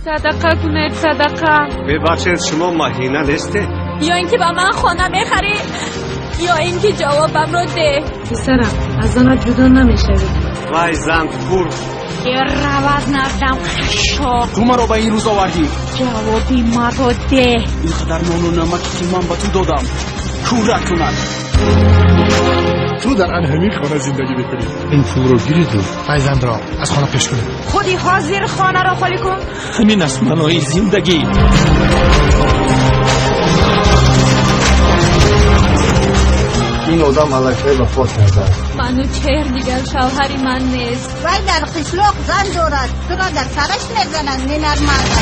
Садақа кунед, садақа. Бебахшед, шумо Маҳина нестед? Ё ин ки ба ман хона мехарӣ, ё ин ки ҷавобамро деҳ. Писарам, аз занат ҷудо намешавӣ. Вай зан пур. Рав аз наздам, хашшоқ. Ту маро ба ин рӯз овардӣ. Ҷавоби маро деҳ. Ин қадар нону намаке ки ман ба ту додам, кӯра кунад. Ту дар ан ҳамин хона зиндагӣ мекунӣ. Ин пулро гириду файзандро аз хона пеш кунед. Худи ҳозир хонаро холӣ кун. Ҳамин аст маънои зиндагӣ. Ин одам аллакай вафот кардааст. Манучеҳр дигар шавҳари ман нест. Вай дар қишлоқ зан дорад, туро дар сараш мезанад, ненормална.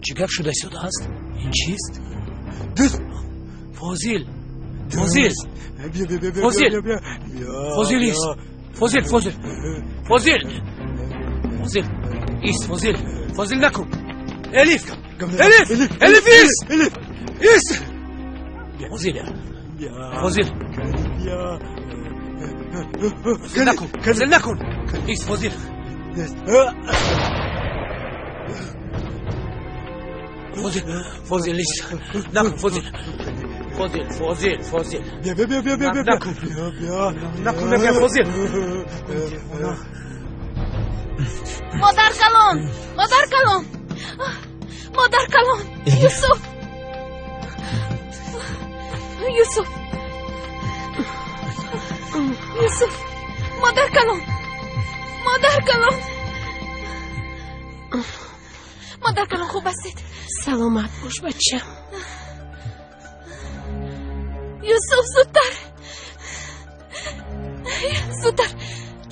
Чӣ гап шуда истодааст? Ин чист? Фозил, Фозил, Фозил, Фозил ист. Фозил, Фозил, Фозил, Фозил ист. Фозил, Фозил, накун. Элиф, Элиф, Элиф, ист, ист. Фозил, Фозил, Фозил, накун, Фозил, накун, ист, Фозил. Фозил, Фозил, ист, накун, Фозил, Фозил, Фозил, Фозил, накун, накун, мегӯям, Фозил. Модар калон, модар калон, модар калон. Юсуф, Юсуф, Юсуф, модар калон, модар калон, модар калон, хуб ҳастед? Саломат бош, бачам. Юсуф, зудтар, зудтар.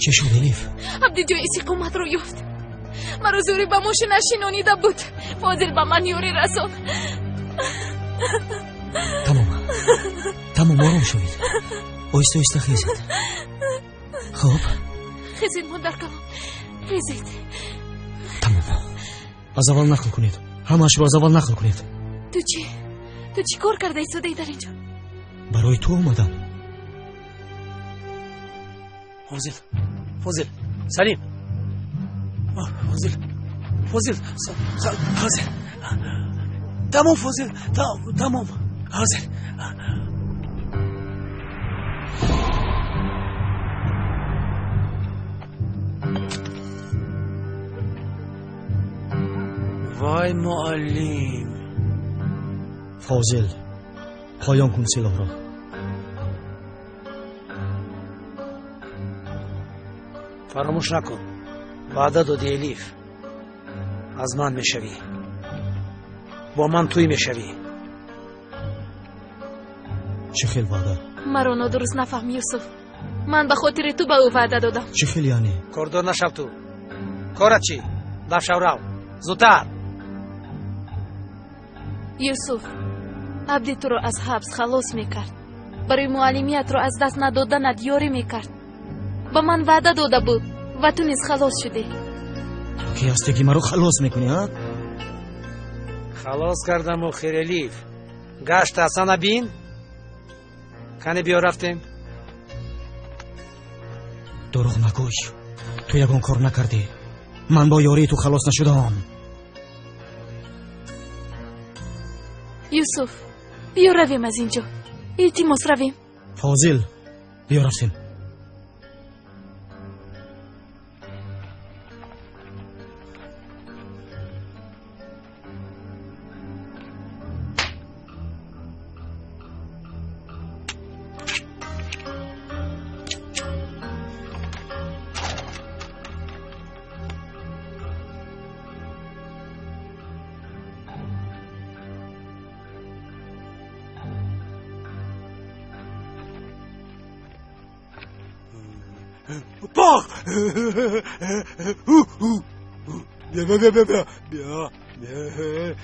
Чӣ шуд, Элиф? Абди ҷои истиқоматро ёфт. Маро зӯрӣ ба мошина шинонида буд. Фозил, ба ман ёрӣ расон. Тамом, тамом, ором шавед, оҳиста оҳиста хезед. Хуб. Хезед, модар калон, хезед. Тамом, аз аввал нақл кунед, ҳамаашро аз аввал нақл кунед. Ту чӣ, ту чӣ кор карда истодаӣ дар инҷо? Барои ту омадам. Фозил, Фозил, Салим, Фозил, Фозил, Фозил, тамом, Фозил, тамом, ҳозир. Вай, муаллим. Фозил, поён кун силоҳро. Фаромӯш накун, ваъда додӣ, Элиф, аз ман мешавӣ, бо ман тӯй мешавӣ. Чӣ хел ваъда? Маро нодуруст нафаҳм, Юсуф. Ман ба хотири ту ба ӯ ваъда додам. Чӣ хел яъне? Кордор нашав ту. Корат чӣ? Дафшав, рав. Зудтар. Юсуф, Абди туро аз ҳабс халос мекард. Барои муаллимиятро аз даст надоданат ёрӣ мекард. Ба ман ваъда дода буд ва ту низ халос шудӣ. Ту ки ҳастӣ, ки маро халос мекунӣ, ҳа? Халос кардаму, Хирелиев. Гашт Ҳасана бин. Кане, биё, рафтем. Дурӯғ нагӯй. Ту ягон кор накардӣ. Ман бо ёрии ту халос нашудам. Юсуф, биё равем аз ин ҷо. Илтимос, равем. Фозил, биё рафтем. Пах! Бия, бия, бия, бия, бия, бия.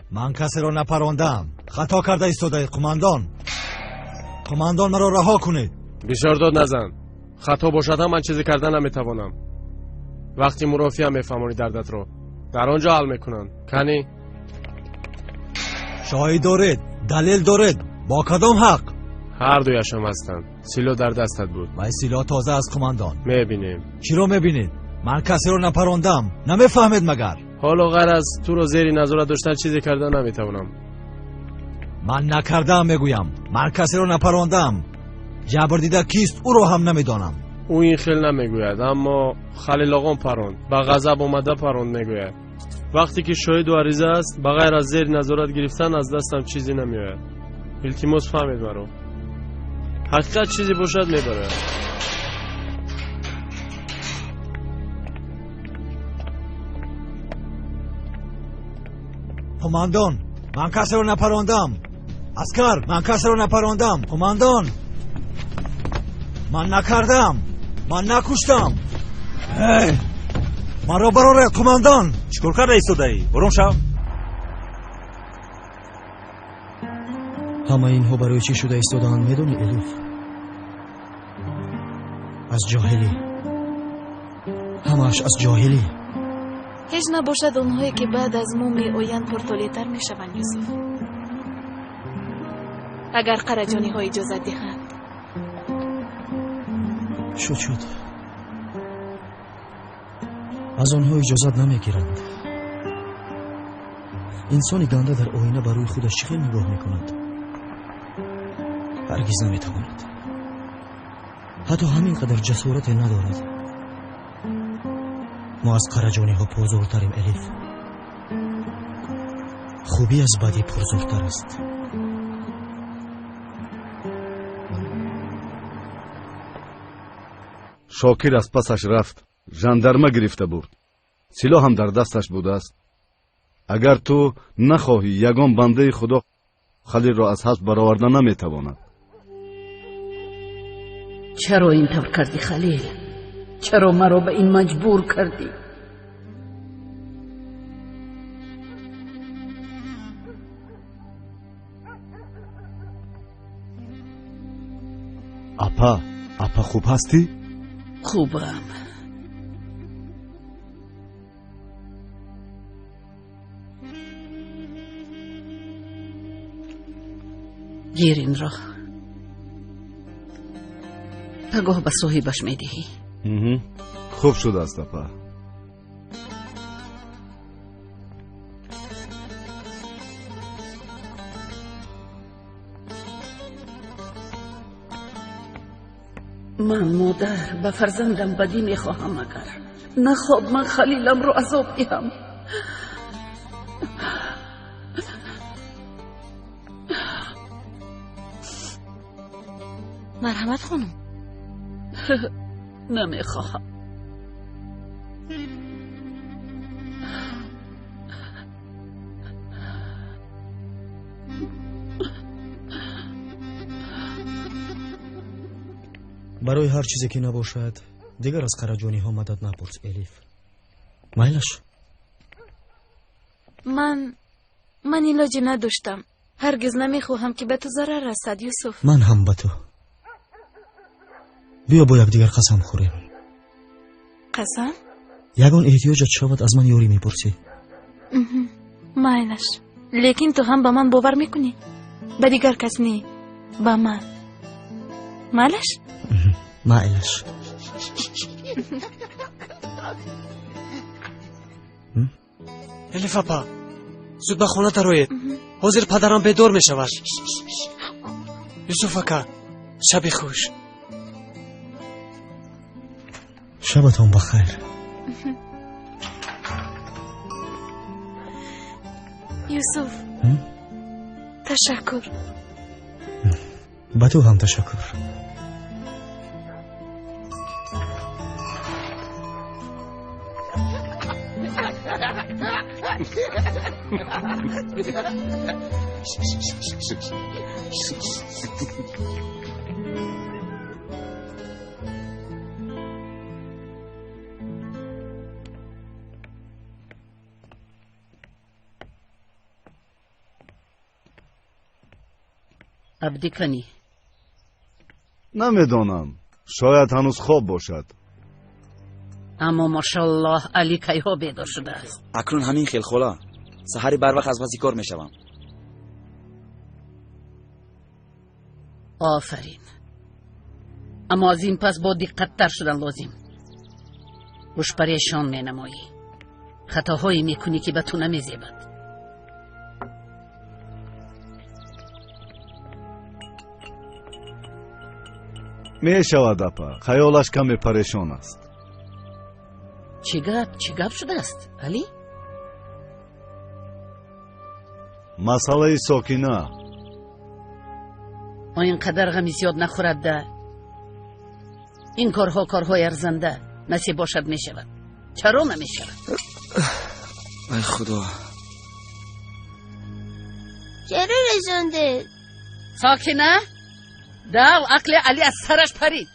Ман касеро напарондаам. Хато карда истодаед, қумандон. Қумандон, маро раҳо кунед. Бисёр дод назан. Хато бошад ҳам, ман чизе карда наметавонам. Вақти мурофиа мефаҳмонӣ дардатро. Дар он ҷо ҳал мекунанд. Кани? Шоҳид доред, далел доред. Бо кадом ҳақ? Ҳар дуяшон ҳастанд. Силоҳ дар дастат буд. Вай силоҳ тоза аст, қумандон. Мебинем. Чиро мебинед? Ман касеро напарондам. Намефаҳмед магар? Ҳоло ғайр аз туро зери назорат доштан чизе карда наметавонам. Ман накардаам, мегӯям. Ман касеро напарондам. Ҷабрдида кист, ӯро ҳам намедонам. Ӯ ин хел намегӯяд, аммо Халилоғон паронд, ба ғазаб омада паронд мегӯяд. Вақте ки шоҳиду ариза аст, ба ғайр аз зери назорат гирифтан аз дастам чизе намеояд. Илтимос, фаҳмед маро. Ҳақиқат чизе бошад, мебарояд. Қумандон, ман касеро напарондам. Аскар, ман касеро напарондам. Қумандон, ман накардам. Ман накуштам. Маро бароред, қумандон. Чӣ кор карда истодаӣ? Ором шав. Ҳамаи инҳо барои чӣ шуда истодаанд, медонӣ, Элиф? Аз ҷоҳилӣ. Ҳамааш аз ҷоҳилӣ. Ҳеҷ набошад, онҳое ки баъд аз мо меоянд, пуртолеътар мешаванд, Юсуф. Агар қараҷониҳо иҷозат диҳанд. Шуд, шуд. Аз онҳо иҷозат намегиранд. Инсони ганда дар оина ба рӯи худаш чӣ хел нигоҳ мекунад? Ҳаргиз наметавонад. Ҳатто ҳамин қадар ҷасорате надорад. Мо аз қараҷониҳо пурзӯртарем, Элиф. Хубӣ аз бадӣ пурзӯртар аст. Шокир аз пасаш рафт, жандарма гирифта бурд. Силоҳ ҳам дар дасташ будааст. Агар ту нахоҳӣ, ягон бандаи худо Халилро аз ҳабс бароварда наметавонад. Чаро ин тавр кардӣ, Халил? Чаро маро ба ин маҷбур кардӣ? Апа, апа, хуб ҳастӣ? Хубам. Гир инро. Пагоҳ ба соҳибаш медиҳӣ. Хуб шудааст, апа. Ман модар ба фарзандам бадӣ мехоҳам, агар нахоб ман Халиламро азоб диҳам. Марҳамат, хонум. Намехоҳам. Барои ҳар чизе ки набошад, дигар аз қараҷониҳо мадад напурс, Элиф. Майлаш? Ман илоҷе надоштам. Ҳаргиз намехоҳам, ки ба ту зарар расад, Юсуф. Ман ҳам ба ту. Биё бо якдигар қасам хӯрем. Қасам? Ягон эҳтиёҷат шавад, аз ман ёрӣ мепурсӣ. Майлаш. Лекин ту ҳам ба ман бовар мекунӣ? Ба дигар кас не, ба ман. Майлаш? Майлаш. Элиф апа, зуд ба хона дароед. Ҳозир падарам бедор мешавад. Юсуф ака, шаби хуш. Шабатон бахайр. Юсуф, ташаккур. Ба ту ҳам ташаккур. Абдӣ канӣ? Намедонам, шояд ҳанӯз хоб бошад. Аммо машаллоҳ, Али кайҳо бедор шудааст. Акнун ҳамин хел, хола, саҳари барвақт аз паси кор мешавам. Офарин. Аммо аз ин пас бо диққаттар шудан лозим. Ҳуш парешон менамоӣ, хатоҳое мекунӣ, ки ба ту намезебад. Мешавад, апа, хаёлаш каме парешон аст. Чӣ гап, чӣ гап шудааст, Алӣ? Масъалаи Сокина. О, ин қадар ғами зиёд нахӯрад да. Ин корҳо корҳои арзанда, насиб бошад, мешавад. Чаро намешавад? Ай худо! Чаро резондед? Сокина, дав, ақли Али аз сараш парид.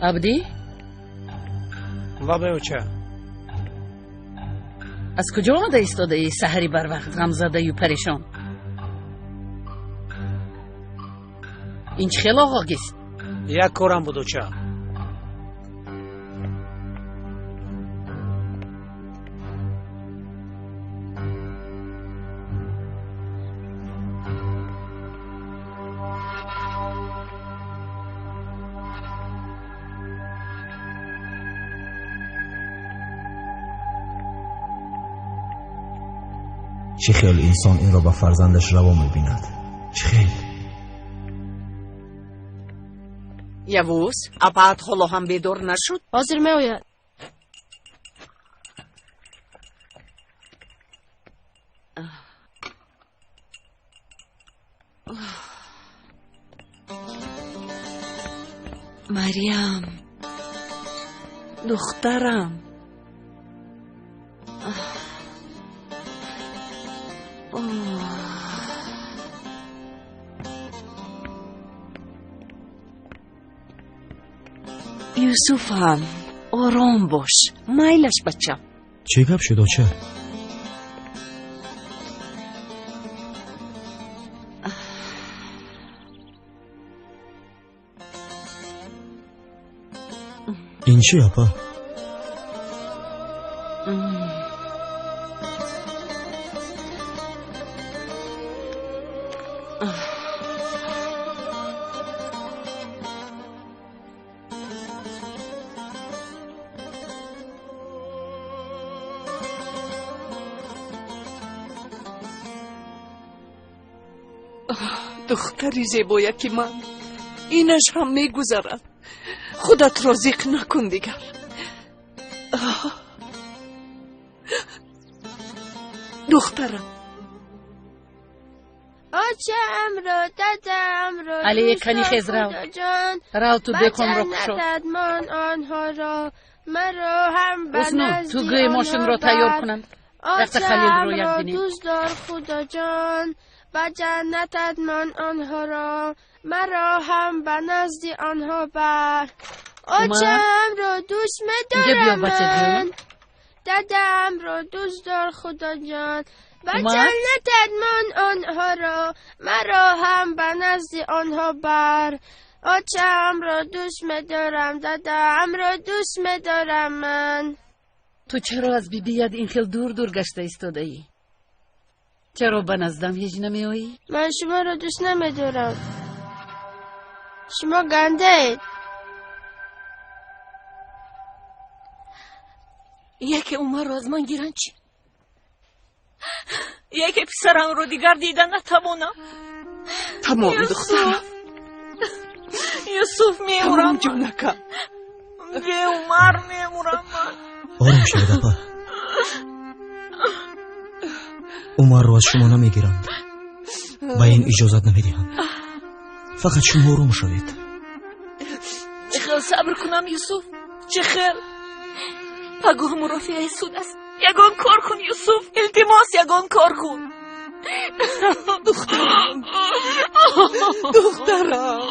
Абдӣ? Лабай, оча. Аз куҷо омада истодаӣ саҳари барвақт, ғамзадаю парешон? Ин чӣ хел оғоғист? Як корам буд, оча. Чӣ хел инсон инро ба фарзандаш раво мебинад? Чӣ хел? Явуз, апаат ҳоло ҳам бедор нашуд? Ҳозир меояд. Марьям, духтарам. Юсуфам, ором бош, майлаш, бачам. Чӣ гап шуд, оча? Ин чӣ, апа? Духтари зебояки ман, инаш ҳам мегузарад. Худатро зиқ накун дигар. Духтарам. Очаамро, дадаамро, Али, кани, хез, рав. Худоҷон, Рав, ту деконро кушо. надад мон онҳоро, маро ҳам ба Ҳусну, назди ту гӯи мошинро онҳо тайёр бар. кунанд. рафта Халилро як Очаамро бинем. дӯст дор, Худоҷон, ба ҷаннатат мон онҳоро, маро ҳам ба назди онҳо бар. Очаамро дӯст Инҷа биё, медорам бачаҷон. ман. Дадаамро дӯст дор, Худоҷон, ба Умар? ҷаннатат мон онҳоро, маро ҳам ба назди онҳо бар. Очаамро дӯст медорам, дадаамро дӯст медорам ман. Ту чаро аз бибият ин хел дур дур гашта истодаӣ? Чаро ба наздам ҳеҷ намеоӣ? Ман шуморо дӯст намедорам. Шумо гандаед. Яке Умарро аз ман гиранд чӣ? Яке писарамро дигар дида натавонам. Тамом, Юсуф! духтарам. Юсуф, мемурам. Тамом, ҷонакам. Бе Умар мемурам ман. Ором шавед, апа. Умарро аз шумо намегиранд, ба ин иҷозат намедиҳам. Фақат шумо ором шавед. Чӣ хел сабр кунам, Юсуф? Чӣ хел? Пагоҳ мурофиаи суд аст. Ягон кор кун, Юсуф, илтимос, ягон кор кун. Духтарам, духтарам.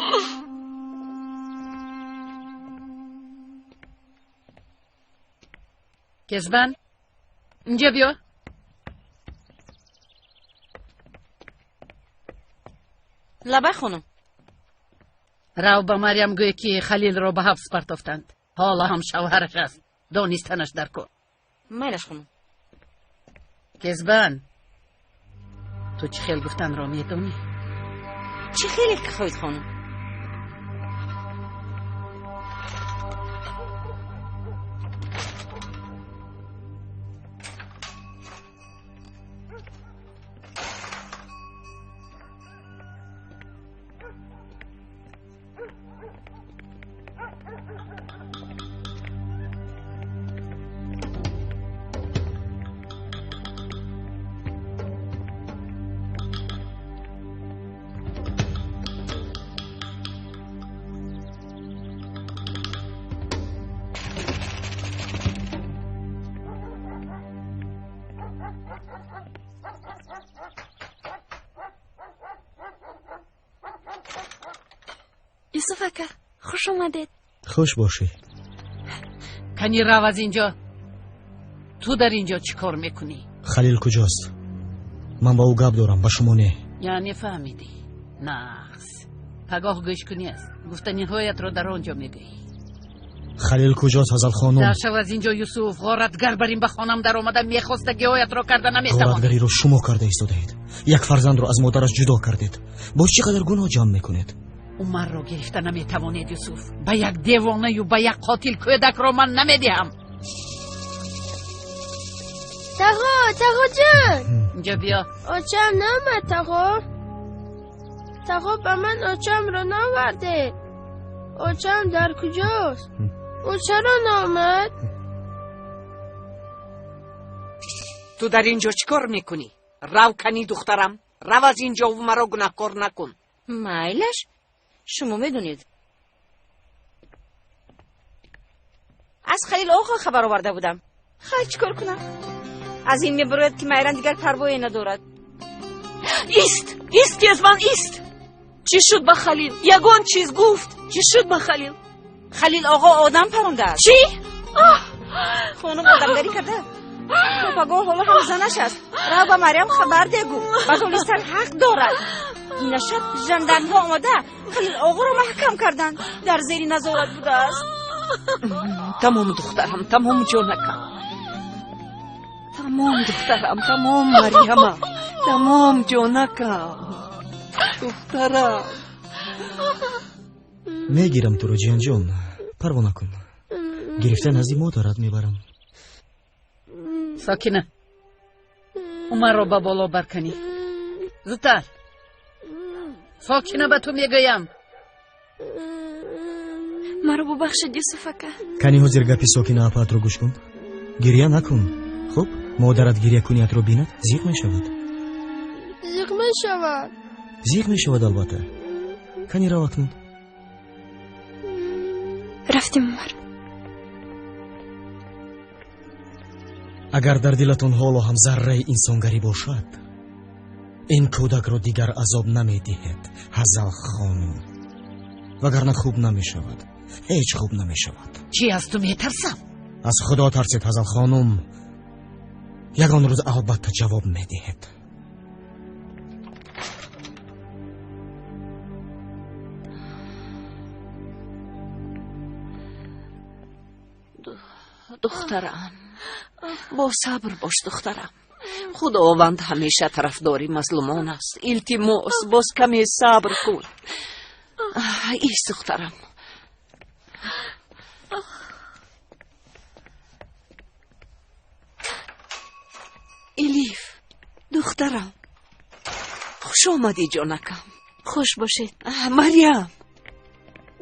Кезбан, инҷа биё. Лабай, хонум. Рав, ба Марьям гӯе, ки Халилро ба ҳабс партофтанд. Ҳоло ҳам шавҳараш аст, донистанаш дар кор. Майлаш, хонум. Кезбан, ту чӣ хел гуфтанро медонӣ? Чӣ хеле ки хоҳед, хонум. Юсуф ака, хуш омадед. Хуш бошӣ. Кани, рав аз инҷо. Ту дар инҷо чӣ кор мекунӣ? Халил куҷост? Ман ба ӯ гап дорам, ба шумо не. Яъне фаҳмидӣ? Нағз, пагоҳ гӯш кунӣ аст. Гуфтаниҳоятро дар он ҷо мегӯӣ. Халил куҷост, Ҳазалхонум? Дар шав аз инҷо, Юсуф. Ғоратгар бар ин ба хонам даромада, мехостагиҳоятро карда наметавонӣ. Ғоратгариро шумо карда истодаед. Як фарзандро аз модараш ҷудо кардед. Боз чӣ қадар гуноҳ ҷамъ мекунед? Умарро гирифта наметавонед, Юсуф. Ба як девонаю ба як қотил кӯдакро ман намедиҳам. Тағо, тағоҷон. Инҷо биё. Очам наомад, тағо. Тағо, ба ман очамро наовардед. Очам дар куҷост? Ӯ чаро наомад? Ту дар ин ҷо чӣ кор мекунӣ? Рав кани, духтарам, рав аз ин ҷову маро гунаҳкор накун. Майлаш, шумо медонед. Аз Халил оғо хабар оварда будам. Хай, чӣ кор кунам? Аз ин мебарояд, ки Майрам дигар парвое надорад. Ист, ист, Кезбан, ист. Чӣ шуд ба Халил? Ягон чиз гуфт? Чӣ шуд ба Халил? Халил оғо одам парондааст. Чӣ? Хонум одамгарӣ карда. То пагоҳ ҳоло ҳам занаш аст. Рав, ба Марьям хабар дегу. Ба донистан ҳақ дорад. Ина шаб жандармҳо омада, Халил оғоро маҳкам карданд. Дар зери назорат будааст. Тамом, духтарам, тамом, ҷонакам, тамом, духтарам, тамом, Марьямам, тамом, ҷонакам, духтарам. Мегирам туро, ҷиянҷон, парво накун. Гирифта назди модарат мебарам. Сокина, Умарро ба боло барканӣ, зудтар. Сокина, ба ту мегӯям. Маро бубахшед, Юсуф ака. Кани, ҳозир гапи Сокина апаатро гӯш кун. Гирья накун, хуб? Модарат гирьякуниятро бинад, зиқ мешавад. Зиқ мешавад? Зиқ мешавад, албатта. Кани, рав акнун. Рафтем, Умар. Агар дар дилатон ҳоло ҳам зарраи инсонгарӣ бошад, ин кӯдакро дигар азоб намедиҳед, Ҳазал хонум, вагарна хуб намешавад, ҳеҷ хуб намешавад. Чӣ, аз ту метарсам? Аз Худо тарсед, Ҳазал хонум, ягон рӯз албатта ҷавоб медиҳед. Духтарам, бо сабр бош, духтарам. Худованд ҳамеша тарафдори мазлумон аст. Илтимос, боз каме сабр кун. Ис, духтарам. Элиф, духтарам, хуш омадӣ, ҷонакам. Хуш бошед. Марьям,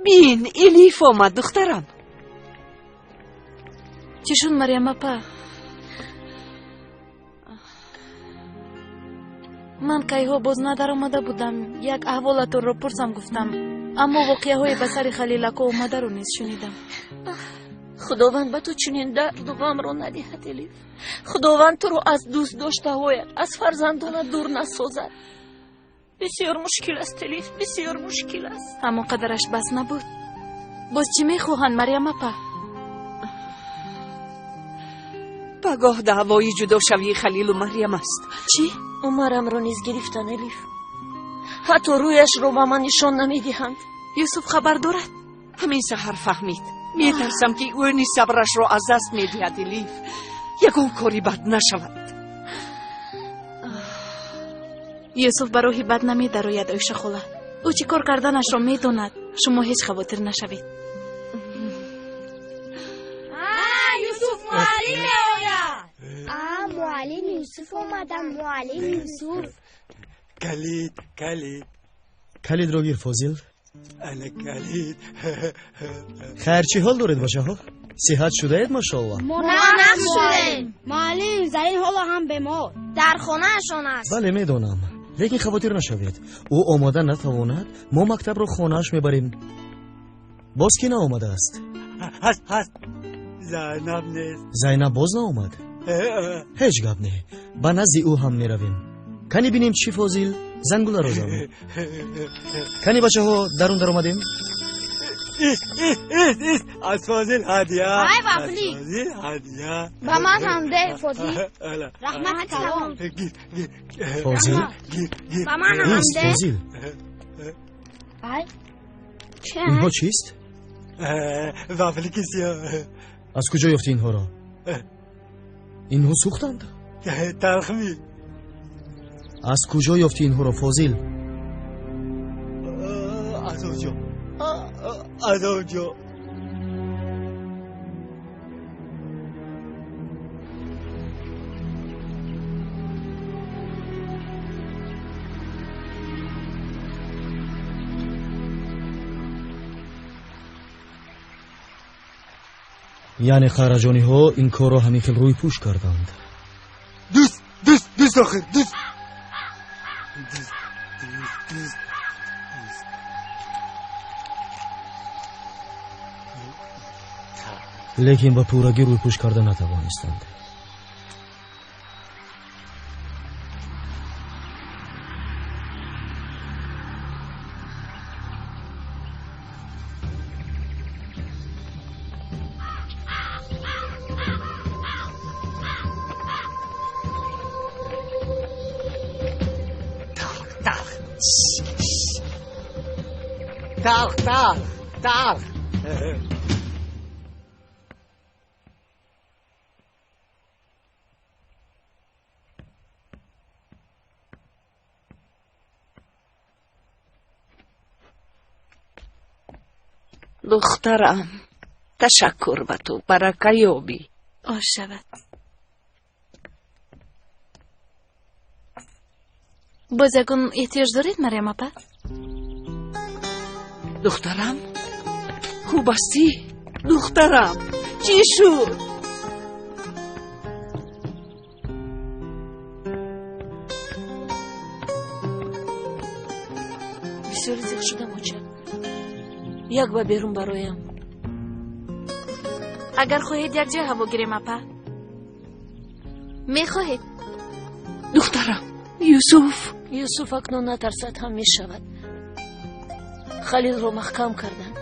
бин, Элиф омад, духтарам. Чӣ шуд, Марьям апа? Ман кайҳо боз надаромада будам, як аҳволатонро пурсам гуфтам, аммо воқеаҳои ба сари Халилако омадаро низ шунидам. Худованд ба ту чунин дарду ғамро надиҳад, Элиф. Худованд туро аз дӯст доштаҳоят, аз фарзандонат дур насозад. Бисёр мушкил аст, Элиф, бисёр мушкил аст. Аммо қадараш бас набуд. Боз чӣ мехоҳанд, Марьям апа? Пагоҳ даъвои ҷудошавии Халилу Марьям аст. Чӣ? Умарамро низ гирифтан, Элиф. Ҳатто рӯяшро ба ман нишон намедиҳанд. Юсуф хабар дорад? Ҳамин саҳар фаҳмид. Метарсам, ки ӯ низ сабрашро аз даст медиҳад, Элиф. Ягон кори бад нашавад. Юсуф ба роҳи бад намедарояд, Оиша хола. Ӯ чӣ кор карданашро медонад. Шумо ҳеҷ хавотир нашавед. Юсуф муаллим меояд. Муаллим Юсуф омадам, муаллим Юсуф. Калид, калид. Калидро гир, Фозил. Ана калид. Хайр, чӣ ҳол доред, бачаҳо? Сиҳат шудаед, машоалло? Мо нағз шудем. Муаллим, Зарин ҳоло ҳам бемор. Дар хонаашон аст. Бале, медонам. Лекин хавотир нашавед. Ӯ омода натавонад, мо мактабро хонааш мебарем. Боз кӣ наомадааст? Ҳаст, ҳаст. Зайнаб нест. Зайнаб боз наомад? Ҳеҷ гап не. Ба назди ӯ ҳам меравем. Кани бинем чӣ, Фозил? Зангуларо зан. Кани бачаҳо, дарун даромадем? Ист, ист, ист, ист. Аз Фозил ҳадия. Ай, вафли. Фозил ҳадия. Ба ман ҳам де, Фозил. Раҳмат калом. Гир, гир. Фозил? Гир, гир. Ба ман ҳам Ист, де. Фозил. Ай. Инҳо чист? Вафли кисиё. Аз куҷо ёфтӣ инҳоро? Инҳо сӯхтанд? Талхми. Аз куҷо ёфтӣ инҳоро, Фозил? Аз он ҷо. Аз он ҷо. Яъне қараҷониҳо ин корро ҳамин хел рӯйпӯш карданд. Дӯст, дӯст, дӯст, охир, дӯст. Дӯст, дӯст, дӯст. Лекин ба пуррагӣ рӯйпӯш карда натавонистанд. Талх, талх, талх. Духтарам, ташаккур ба ту, барака ёбӣ. Ош шавад. Боз ягон эҳтиёҷ доред, Марьям апа? Духтарам, хуб ҳастӣ? Духтарам, чӣ шуд? Бисёр зиқ шудам, оча. Як ба берун бароям. Агар хоҳед, якҷоя ҳаво гирем, апа. Мехоҳед? Духтарам, Юсуф. Юсуф акнун натарсад ҳам мешавад. Халилро маҳкам карданд.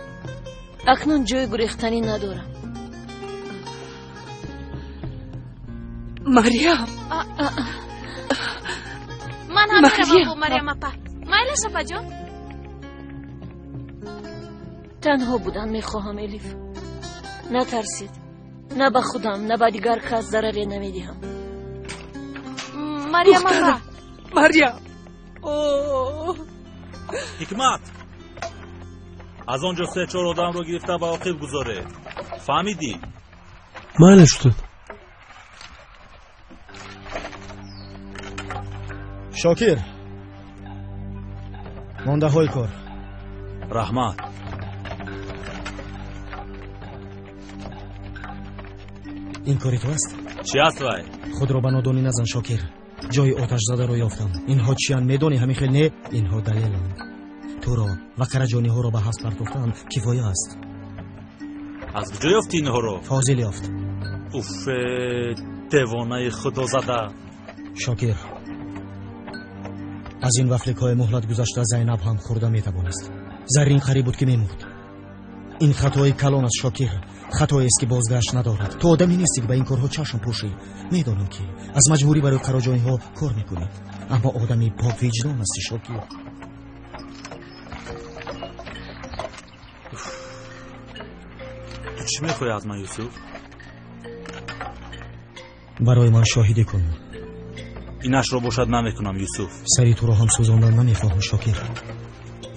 Акнун ҷои гурехтанӣ надорам. Марьям. Ман ҳам меравам бо Марьям апа. Майлаш, апаҷон? Танҳо будан мехоҳам, Элиф. Натарсед. На ба худам, на ба дигар кас зараре намедиҳам. Марьям апа. Марьям. Ҳикмат, аз он ҷо се-чор одамро гирифта ба оқиб гузоре. Фаҳмидӣ? Майлаш, устод. Шокир, мондаҳои кор. Раҳмат. Ин кори ту аст? Чӣ аст вай? Худро ба нодонӣ назан, Шокир. Ҷои оташзадаро ёфтам. Инҳо чиянд, медонӣ? Ҳамин хел не, инҳо далеланд. Туро ва қараҷониҳоро ба ҳабс партофтан кифоя аст. Аз куҷо ёфтӣ инҳоро? Фозил ёфт. Уф, девонаи худозада. Шокир, аз ин вафликҳои муҳлат гузашта Зайнаб ҳам хӯрда метавонист. Заррин қариб буд, ки мемурд. Ин хатои калон аст, Шокир. Хатоест, ки бозгашт надорад. Ту одаме нестӣ, ки ба ин корҳо чашм пӯшӣ. Медонам, ки аз маҷбурӣ барои қароҷониҳо кор мекунӣ, аммо одами поквиҷдон ҳастӣ, Шокир. Ту чӣ мехоҳӣ аз ман, Юсуф? Барои ман шоҳидӣ кун. Инашро бошад намекунам, Юсуф. Сари туро ҳам сӯзондан намехоҳам, Шокир.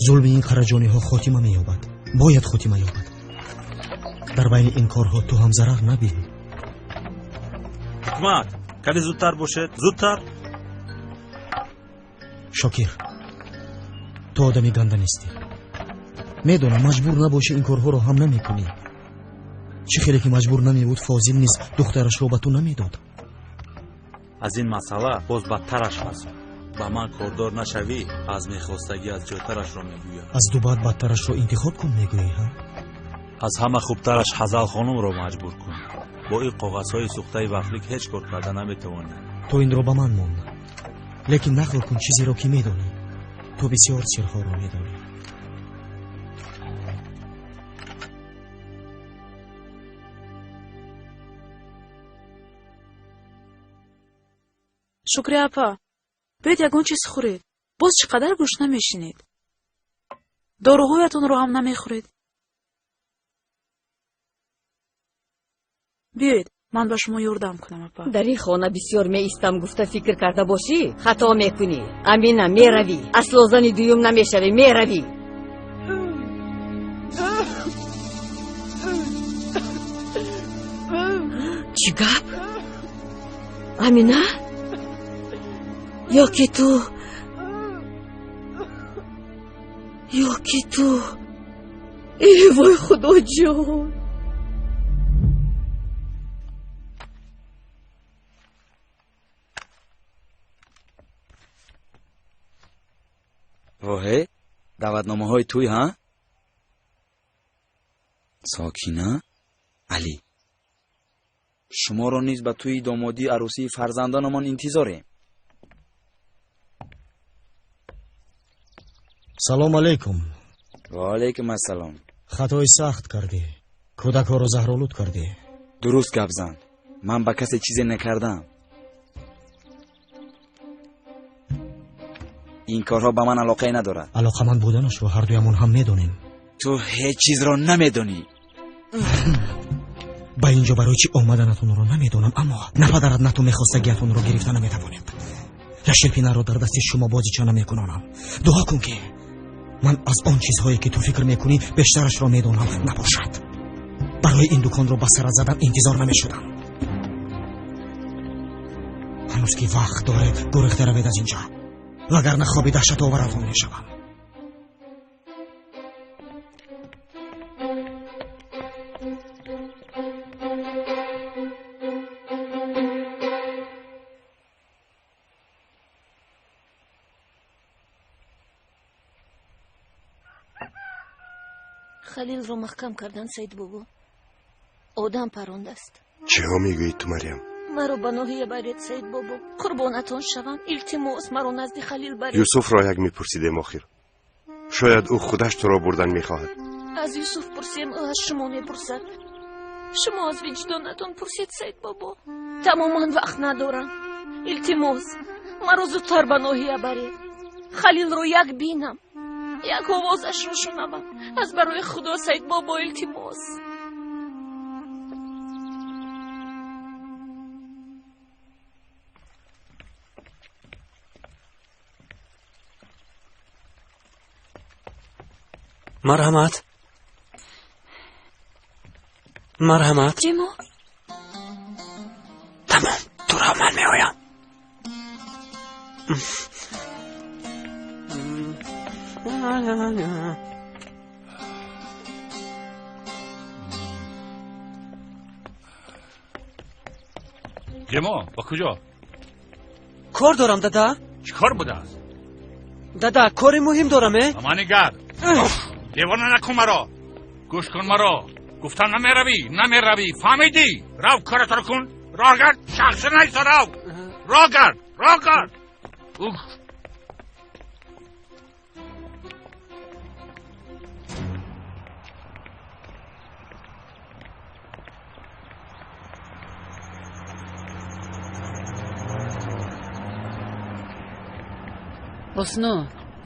Зулми ин қараҷониҳо хотима меёбад, бояд хотима ёбад. Дар байни ин корҳо ту ҳам зарар набин. Ҳикмат, каде зудтар бошед, зудтар. Шокир, ту одами ганда нестӣ. Медонам, маҷбур набошӣ, ин корҳоро ҳам намекунӣ. Чӣ хеле ки маҷбур намебуд, Фозил низ духтарашро ба ту намедод. Аз ин масъала боз бадтараш ҳаст. Ба ман кордор нашавӣ, аз мехостагӣ аз ҷойтарашро мегӯям. Аз ду бад бадтарашро интихоб кун, мегӯӣ, ҳа? Аз ҳама хубтараш Ҳазал хонумро маҷбур кун. Бо ин коғазҳои сӯхтаи вафлик ҳеҷ кор карда наметавонӣ. Ту инро ба ман мон, лекин нақл кун чизеро, ки медонӣ. Ту бисёр сирҳоро медонӣ. Шукри апа, биёед ягон чиз хӯред. Боз чӣ қадар гурусна мешинед? Доруҳоятонро ҳам намехӯред. Биёед, ман ба шумо ёрдам кунам, апа. Дар ин хона бисёр меистам гуфта фикр карда бошӣ, хато мекунӣ. Амина, меравӣ. Асло зани дуюм намешавӣ, меравӣ. Чӣ гап, Амина? Ё ки ту, ё ки ту, эй вой, Худоҷон! Воҳе, даъватномаҳои туй, ҳа? Сокина, Алӣ, шуморо низ ба тӯи домодии арӯсии фарзандонамон интизорем. Салом алейкум. Ва алейкум ассалом. Хатои сахт кардӣ, кӯдакҳоро заҳролуд кардӣ. Дуруст гап зан, ман ба касе чизе накардам. Ин корҳо ба ман алоқае надорад. Алоқаманд буданашро ҳардуямон ҳам медонем. Ту ҳеҷ чизро намедонӣ. Ба ин ҷо барои чӣ омаданатонро намедонам, аммо на падарат, на ту мехостагиятонро гирифта наметавонед. Яшелпинаро дар дасти шумо бозича намекунонам. Дуо кун, ки ман аз он чизҳое, ки ту фикр мекунӣ, бештарашро медонам набошад. Барои ин дуконро ба сарат задан интизор намешудам. Ҳанӯз ки вақт доред, гурехта равед аз инҷа, вагарна хоби даҳшатоваратон мешавам. Халилро маҳкам кардан, Саидбобо. Одам парондааст. Чиҳо мегӯӣ ту, Марьям? Маро ба ноҳия баред, Саид бобо. Қурбонатон шавам, илтимос, маро назди Халил баред. Юсуфро як мепурсидем охир. Шояд ӯ худаш туро бурдан мехоҳад. Аз Юсуф пурсем, ӯ аз шумо мепурсад. Шумо аз виҷдонатон пурсед, Саид бобо. Тамоман вақт надорам. Илтимос, маро зудтар ба ноҳия баред. Халилро як бинам, як овозашро шунавам. Аз барои Худо, Саид бобо, илтимос. Марҳамат, марҳамат. Ҷимо. Тамом, туро ман меоям. Ҷимо, ба куҷо? Кор дорам, дада. Чӣ кор будааст? Дада, кори муҳим дорам, э? Ба ман нигар. Девона накун маро. Гӯш кун маро. Гуфтам намеравӣ, намеравӣ. Фаҳмидӣ? Рав, коратро кун. Роҳ гард, шахси найса, рав. Роҳ гард, роҳ гард. Уф. Ҳусну,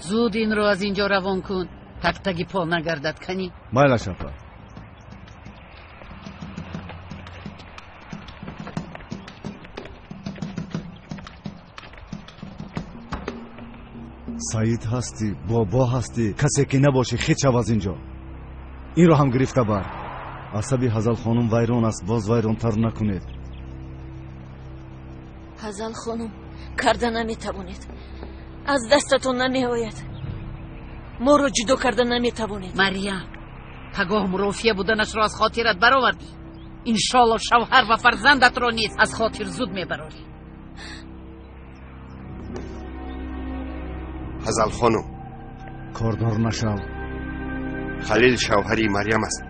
зуд инро аз инҷо равон кун. Тактаги по нагардад, канӣ. Майлаш, апа. Саид ҳастӣ, бобо ҳастӣ, касе ки набошӣ, хит шав аз инҷо. Инро ҳам гирифта бар. Асаби Ҳазал хонум вайрон аст, боз вайронтар накунед. Ҳазал хонум, карда наметавонед. Аз дастатон намеояд. Моро ҷудо карда наметавонед. Марьям, пагоҳ мурофиа буданашро аз хотират баровардӣ. Иншолло шавҳар ва фарзандатро низ аз хотир зуд мебарорӣ. Ҳазал хонум, кордор нашав. Халил шавҳари Марьям аст.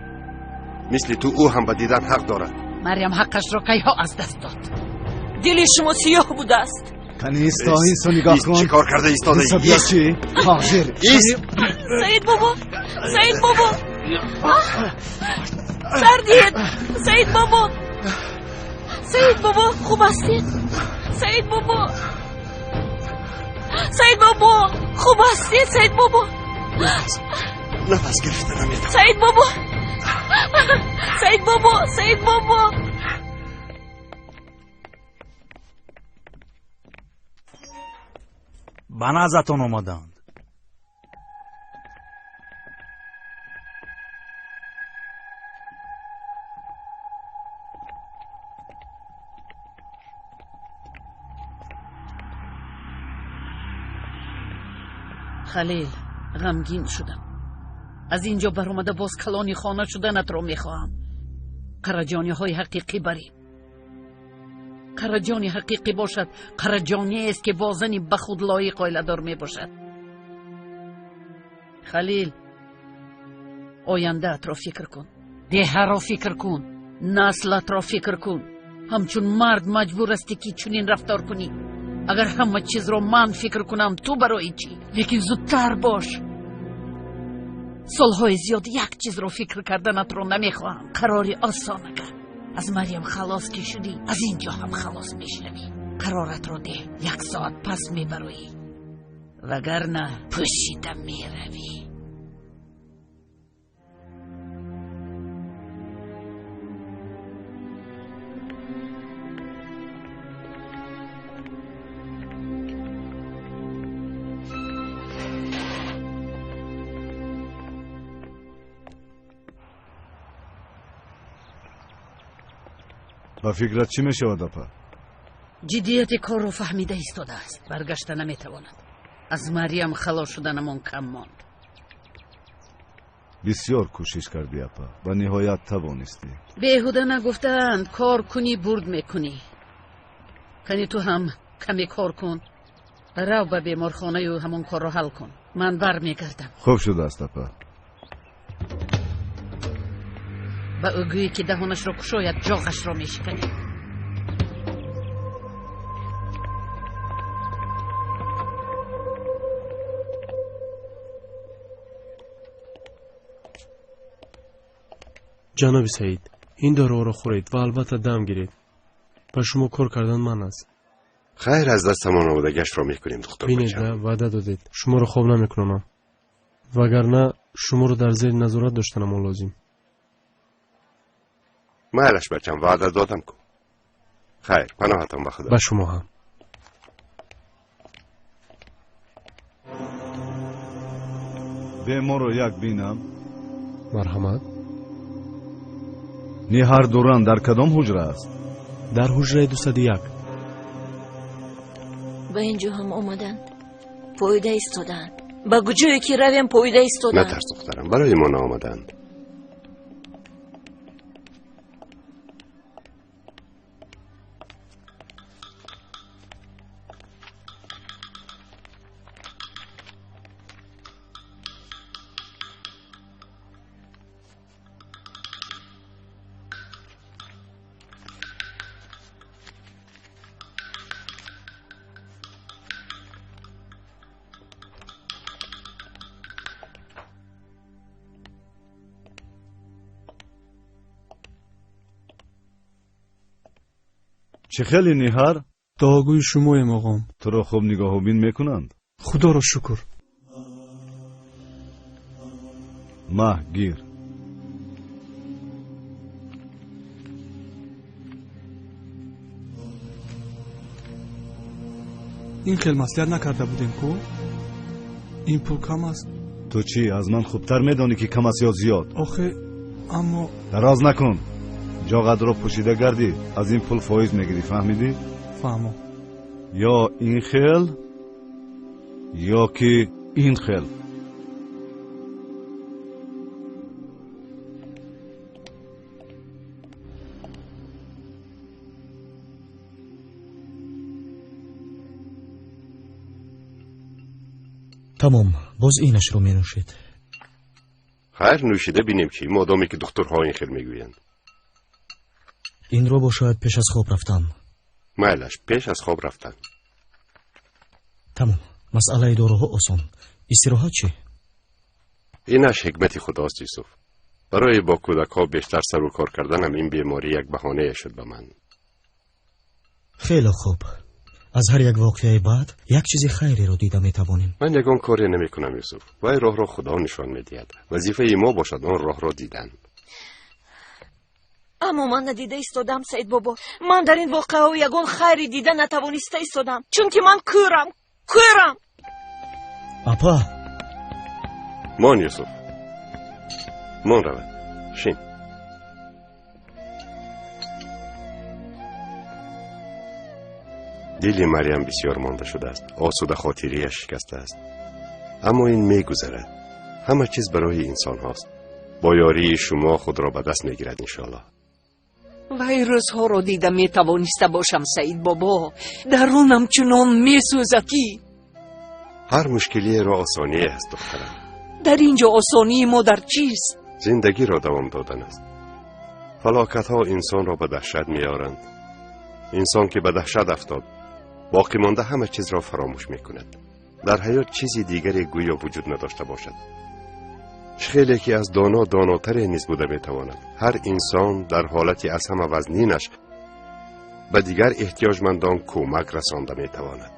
Мисли ту ӯ ҳам ба дидан ҳақ дорад. Марьям ҳаққашро кайҳо аз даст дод. Дили шумо сиёҳ будааст. Кани исто, инсо нигоҳ кун. Чӣ кор карда истодаӣ? Инсо бия чӣ? Ҳозир. Ист! Саид бобо! Саид бобо! Сар диҳед! Саид бобо! Саид бобо, хуб ҳастед? Саид бобо! Саид бобо, хуб ҳастед? Саид бобо! Нафас гирифта наметавонам. Саид бобо! Саид бобо! Саид бобо! Ба наздатон омаданд. Халил, ғамгин шудам. Аз ин ҷо баромада боз калони хона шуданатро мехоҳам. Қараҷониҳои ҳақиқӣ барем. Қараҷони ҳақиқӣ бошад, қараҷонест ки бо зани ба худ лоиқ оиладор мебошад. Халил, ояндаатро фикр кун, деҳаро фикр кун, наслатро фикр кун. Ҳамчун мард маҷбур ҳастӣ ки чунин рафтор кунӣ. Агар ҳама чизро ман фикр кунам, ту барои чӣ? Лекин зудтар бош. Солҳои зиёд як чизро фикр карданатро намехоҳам. Қарори осон агар аз Марьям халос ки шудӣ, аз ин ҷо ҳам халос мешавӣ. Қароратро деҳ, як соат пас мебароӣ, вагарна пӯшида меравӣ. Ба фикрат чӣ мешавад, апа? Ҷиддияти корро фаҳмида истодааст. Баргашта наметавонад. Аз Марьям халос шуданамон кам монд. Бисёр кӯшиш кардӣ, апа, ба ниҳоят тавонистӣ. Беҳуда нагуфтаанд, кор кунӣ бурд мекунӣ. Кани ту ҳам каме кор кун. Рав ба беморхонаю ҳамон корро ҳал кун. Ман бармегардам. Хуб шудааст, апа. Ба ӯ гӯӣ ки даҳонашро кушояд, ҷоғашро мешиканӣ. Ҷаноби Саид, ин доруҳоро хӯред ва албатта дам гиред. Ба шумо кор кардан манъ аст. Хайр, аз дастамон омодагиашро мекунем, духтур. Бинед, ваъда додед, шуморо хоб намекунонам, вагарна шуморо дар зери назорат доштанамон лозим. Майлаш, бачам, ваъда додам ку. Хайр, паноҳатон ба Худо. Ба шумо ҳам. Беморро як бинам. Марҳамат. Ниҳар Дуран дар кадом ҳуҷра аст? Дар ҳуҷраи 201. Ба ин ҷо ҳам омаданд, поида истоданд. Ба куҷое ки равем, поида истоданд. Натарс, духтарам, барои мо наомаданд. Чӣ хеле, Ниҳар? Дуогӯи шумоем, оғом. Туро хуб нигоҳубин мекунанд? Худоро шукр. Маҳ, гир. Ин хел маслиҳат накарда будем ку? Ин пул кам аст. Ту чӣ, аз ман хубтар медонӣ, ки кам аст ё зиёд? Охе, аммо дароз накун. Ҷоғатро пӯшида гардӣ, аз ин пул фоиз мегирӣ, фаҳмидӣ? Фаҳмо. Ё ин хел, ё ки ин хел. Тамом, боз инашро менӯшед. Хайр, нӯшида бинем, чӣ, модоме ки духтурҳо ин хел мегӯянд. Инро бошад пеш аз хоб рафтан. Майлаш, пеш аз хоб рафтан. Тамом, масъалаи доруҳо осон. Истироҳат чӣ? Инаш ҳикмати худост, Юсуф. Барои бо кӯдакҳо бештар сару кор карданам ин беморӣ як баҳонае шуд ба ман. Хеле хуб. Аз ҳар як воқеаи бад як чизи хайреро дида метавонем. Ман ягон коре намекунам, Юсуф. Вай роҳро Худо нишон медиҳад. Вазифаи мо бошад он роҳро дидан. Аммо ман надида истодам, Саид бобо. Ман дар ин воқеаҳо ягон хайре дида натавониста истодам, чунки ман кӯрам, кӯрам. Апа. Мон, Юсуф, мон, равад, шин. Дили Марьям бисёр монда шудааст, осуда хотирияш шикастааст. Аммо ин мегузарад. Ҳама чиз барои инсонҳост. Бо ёрии шумо худро ба даст мегирад, иншоаллоҳ. Вай рӯзҳоро дида метавониста бошам, Саид бобо. Дарунам чунон месӯзад, ки ҳар мушкилиеро осоние аст, духтарам. Дар ин ҷо осонии мо дар чист? Зиндагиро давом додан аст. Фалокатҳо инсонро ба даҳшат меоранд. Инсон ки ба даҳшат афтод, боқӣ монда ҳама чизро фаромӯш мекунад. Дар ҳаёт чизи дигаре гӯё вуҷуд надошта бошад. Хеле ки аз доно донотаре низ буда метавонад. Ҳар инсон дар ҳолати аз ҳама вазнинаш ба дигар эҳтиёҷмандон кӯмак расонда метавонад.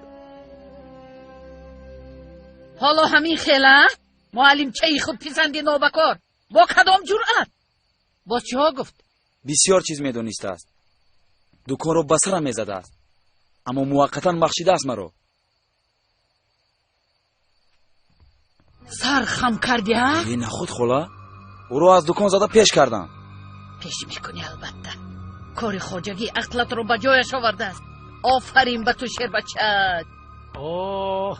Ҳоло ҳамин хела муаллимчаи худписанди нобакор бо кадом ҷуръат боз чиҳо гуфт? Бисёр чиз медонистааст. Дуконро ба сарам мезадааст, аммо муваққатан бахшидааст маро. Сар хам кардӣ, ҳа? Э, нахуд, хола, ӯро аз дукон зада пеш кардам. Пеш мекунӣ, албатта. Кори хоҷагӣ ақлатро ба ҷояш овардааст. Офарин ба ту, шербача. О,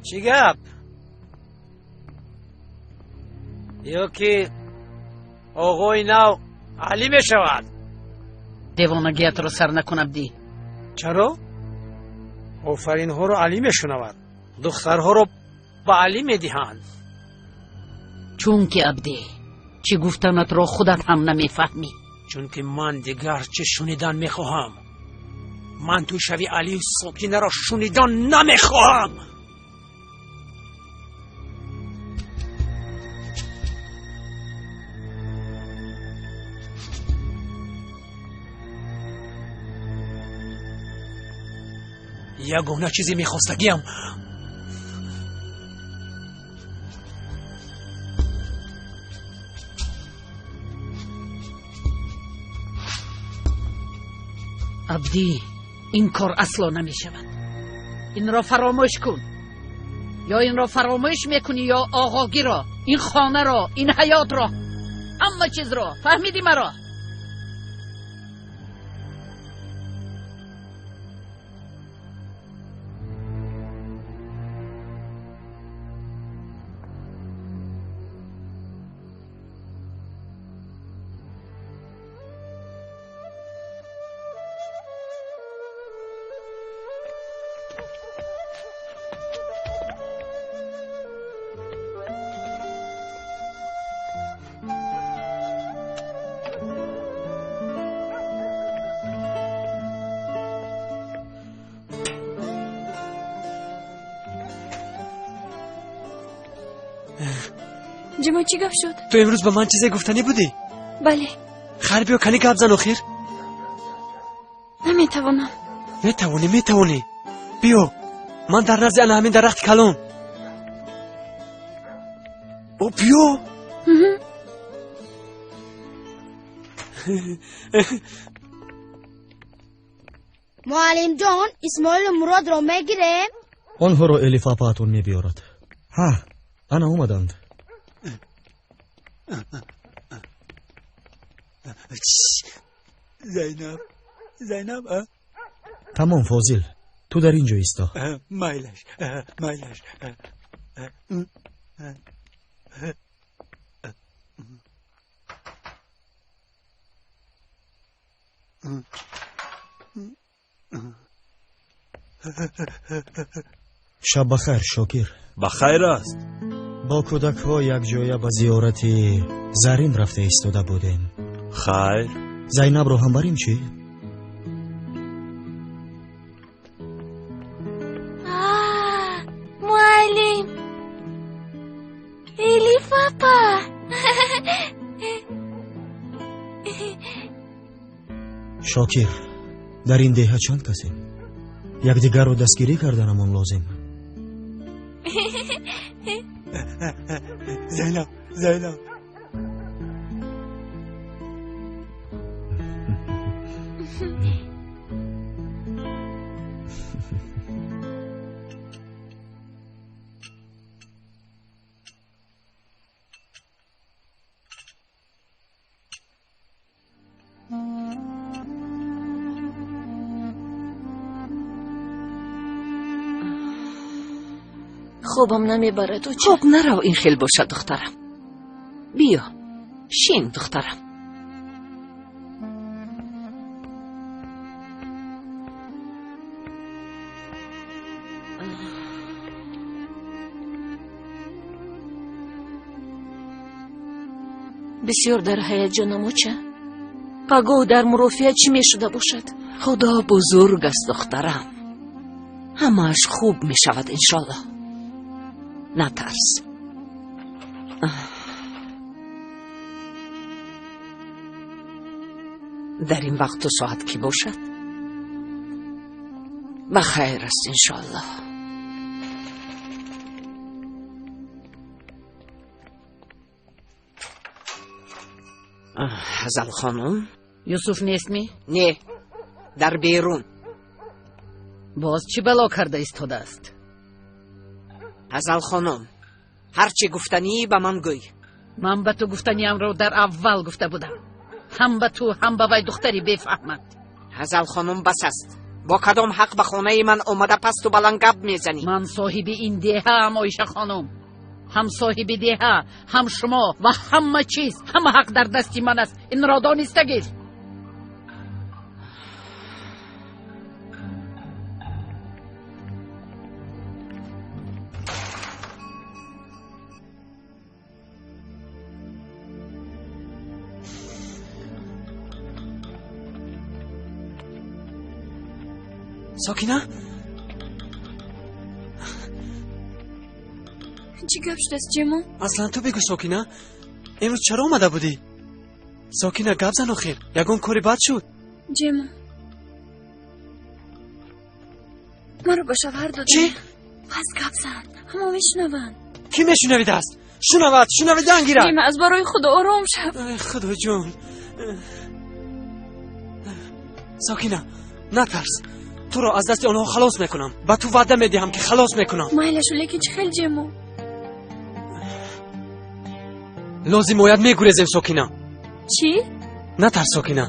чӣ гап? Ё ки оғои нав Алӣ мешавад? Девонагиятро сар накун, Абдӣ. Чаро? Офаринҳоро Алӣ мешунавад, духтарҳоро ба Алӣ медиҳанд. Чунки, Абдӣ, чӣ гуфтанатро худат ҳам намефаҳмӣ. Чунки ман дигар чӣ шунидан мехоҳам? Ман ту шави Алию Сокинаро шунидан намехоҳам. Ягона чизе мехостагиам Абдӣ, ин кор асло намешавад. Инро фаромӯш кун. Ё инро фаромӯш мекунӣ, ё оғогиро, ин хонаро, ин ҳаётро, ҳама чизро. Фаҳмидӣ маро? Ҷамол, чӣ гап шуд? Ту имрӯз ба ман чизе гуфтанӣ будӣ? Бале. Хайр, биё, кани гап зан охир. Наметавонам. Метавонӣ, метавонӣ. Биё, ман дар назди ана ҳамин дарахти калон. О, биё. Муаллимҷон, Исмоилу Муродро мегирем? Онҳоро Элиф апаатон мебиёрад. Ҳа, ана омаданд. Зайнаб, Зайнаб, а? Тамом, Фозил, ту дар ин ҷо исто. Майлаш, майлаш. Шаб бахайр, Шокир. Ба хайр аст. Бо кӯдакҳо якҷоя ба зиёрати Зарин рафта истода будем. Хайр. Зайнабро ҳам барем чӣ? Муаллим, Элиф апа. Шокир, дар ин деҳа чанд касем? Якдигарро дастгирӣ карданамон лозим. Зайнаб, Зайнаб. Хобам намебарад. Хоб нарав, ин хел бошад, духтарам. Биё, шин, духтарам. Бисёр дар ҳаяҷонам, оча. Пагоҳ дар мурофиа чӣ мешуда бошад? Худо бузург аст, духтарам. Ҳамааш хуб мешавад, иншоллоҳ. Натарс. Дар ин вақту соат кӣ бошад? Ба хайр аст, иншоаллоҳ. Ҳазал хонум? Юсуф нестми? Не, дар берун. Боз чӣ бало карда истодааст? Ҳазал хонум, ҳарчи гуфтанӣ ба ман гӯй. Ман ба ту гуфтаниамро дар аввал гуфта будам. Ҳам ба ту, ҳам ба вай духтари бефаҳмат. Ҳазал хонум, бас аст. Бо кадом ҳақ ба хонаи ман омада пасту баланд гап мезанӣ? Ман соҳиби ин деҳаам, Оиша хонум. Ҳам соҳиби деҳа, ҳам шумо ва ҳама чиз, ҳама ҳақ дар дасти ман аст. Инро дониста гир. Сокина? Чӣ гап шудааст, Ҷамол? Аслан ту бигӯ, Сокина, имрӯз чаро омада будӣ? Сокина, гап зан охир. Ягон кори бад шуд? Ҷемо, маро ба шавҳар доданд. Чӣ? Пас гап зан, ҳама мешунаванд. Кӣ мешунавидааст? Шунавад, шунавидан гирад. Ҷема, аз барои Худо ором шав. Худоҷон. Сокина, натарс. Туро аз дасти онҳо халос мекунам. Ба ту ваъда медиҳам, ки халос мекунам. Майлашу, лекин чӣ хел, Ҷемо? Лозим ояд мегурезем, Сокина. Чӣ? Натарс, Сокина.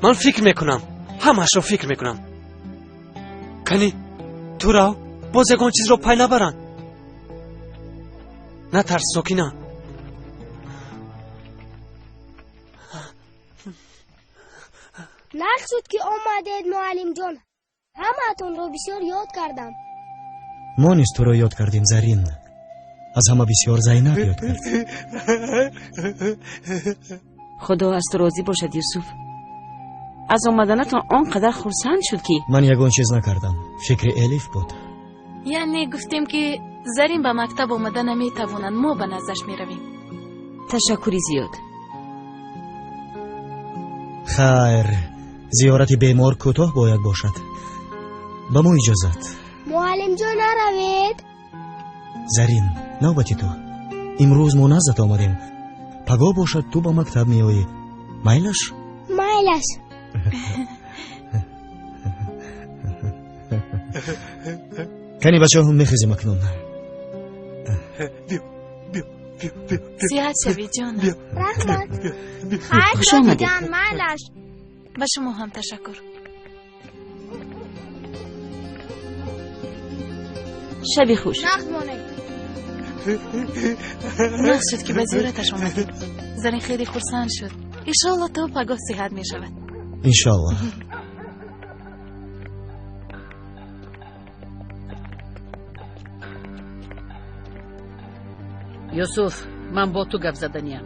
Ман фикр мекунам, ҳамаашро фикр мекунам. Кани, ту рав, боз ягон чизро пай набаранд. Натарс, Сокина. Нағз шуд, ки омадед, муаллимҷон. Ҳамаатонро бисёр ёд кардам. Мо низ туро ёд кардем, Зарин. Аз ҳама бисёр Зайнаб ёд кард. Худо аз ту розӣ бошад, Юсуф. Аз омаданатон он қадар хурсанд шуд, ки Ман ягон чиз накардам, фикри Элиф буд. Яъне гуфтем, ки Зарин ба мактаб омада наметавонад, мо ба наздаш меравем. Ташаккури зиёд. Хайр, зиёрати бемор кӯтоҳ бояд бошад. Ба мо иҷозат. Муаллимҷон, наравед. Зарин, навбати ту. Имрӯз мо наздат омадем, пагоҳ бошад ту ба мактаб меоӣ. Майлаш? Майлаш. Кани, бачаҳо, мехезем акнун. Сиҳат шавӣ, ҷонам. Раҳмат. Хайр, Хуш омадед. дидан, майлаш. Ба шумо ҳам ташаккур. Шаби хуш. Нағз монед. Нағз шуд, ки ба зиёраташ омадем. Зарин хеле хурсанд шуд. Иншоалло, то пагоҳ сиҳат мешавад. Иншоалло. Юсуф, ман бо ту гап заданиям.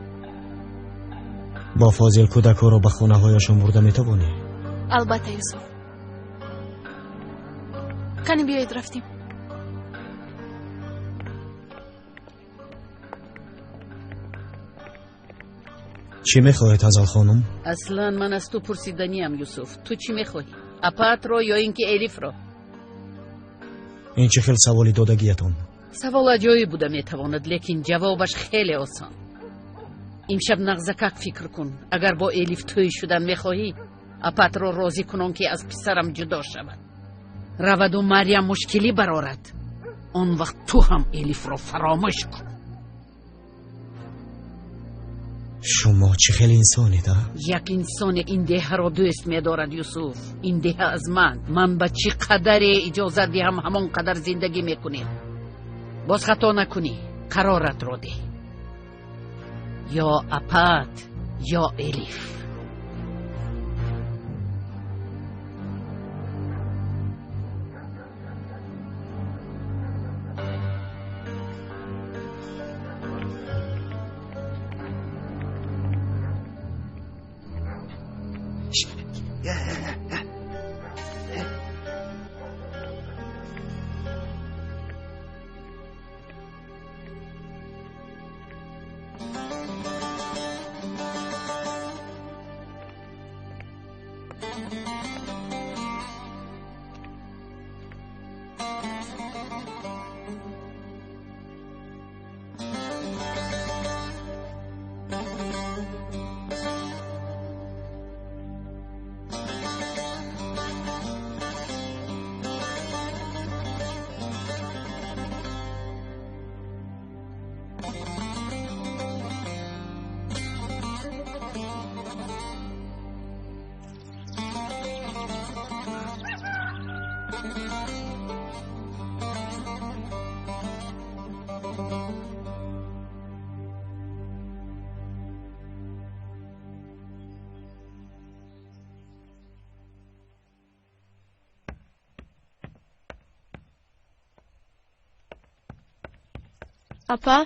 Бо Фозил кӯдакҳоро ба хонаҳояшон бурда метавонӣ? Албатта, Юсуф. Кани, биёед, рафтем. Чӣ мехоҳед, Ҳазал хонум? Аслан ман аз ту пурсиданиям, Юсуф. Ту чӣ мехоҳӣ, апаатро ё ин ки Элифро? Ин чӣ хел саволи додагиятон? Савол аҷоиб буда метавонад, лекин ҷавобаш хеле осон. Имшаб нағзакак фикр кун. Агар бо Элиф тӯй шудан мехоҳӣ, апаатро розӣ кунон, ки аз писарам ҷудо шавад, раваду Марьям мушкилӣ барорад. Он вақт ту ҳам Элифро фаромӯш кун. Шумо чӣ хел инсонед, а? Як инсоне ин деҳаро дӯст медорад, Юсуф. Ин деҳа аз ман. Ман ба чӣ қадаре иҷозат диҳам, ҳамон қадар зиндагӣ мекунем. Боз хато накунӣ, қароратро деҳ: ё апаат, ё Элиф. Апа,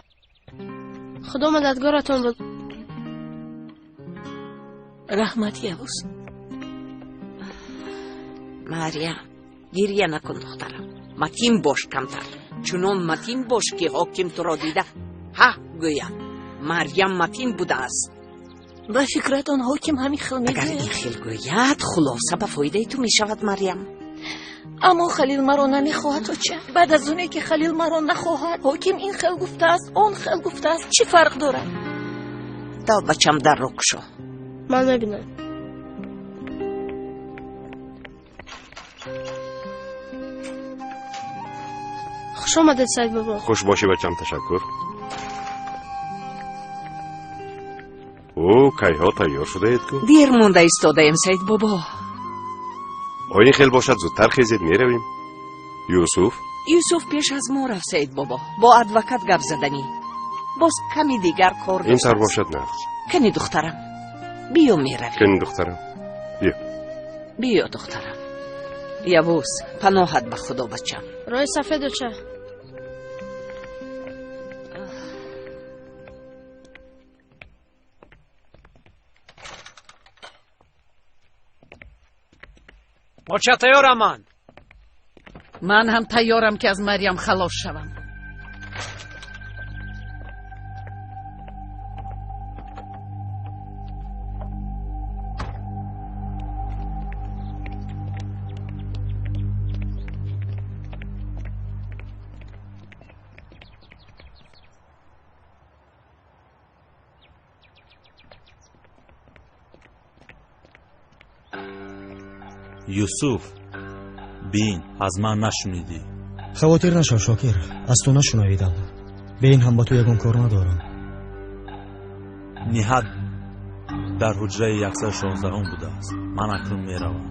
Худо мададгоратон буд. Раҳмат, Явуз. Марьям, гирья накун, духтарам. Матин бош камтар. Чунон матин бош, ки ҳоким туро дида ҳа гӯяд: Марьям матин будааст. Ба фикратон ҳоким ҳамин хел Агар ин мегӯяд? хел гӯяд, хулоса ба фоидаи ту мешавад, Марьям. Аммо Халил маро намехоҳад, оча. Баъд аз оне ки Халил маро нахоҳад, ҳоким ин хел гуфтааст, он хел гуфтааст, чӣ фарқ дорад? Дав, бачам, дарро кушо. Ман мебинам. Хуш омадед, Саид бобо. Хуш бошӣ, бачам, ташаккур. Ӯ кайҳо тайёр шудаед ку? Дер монда истодаем, Саид бобо. Оин хел бошад, зудтар хезед, меравем. Юсуф? Юсуф пеш аз мо рафт, Саид бобо, бо адвокат гап заданӣ. Боз ками дигар кор Ин сар доштааст. бошад, нағз. Кани, духтарам, биё, меравем. Кани, духтарам, биё. Биё, духтарам. Явуз, паноҳат ба Худо, бачам. Роҳи сафед, оча. Оча, тайёрам ман. Ман ҳам тайёрам, ки аз Марьям халос шавам. Юсуф, бин, аз ман нашунидӣ. Хавотир нашав, Шокир, аз ту нашунавидам. Бе ин ҳам ба ту ягон кор надорам. Ниҳат дар ҳуҷраи 116 будааст. Ман акнун меравам.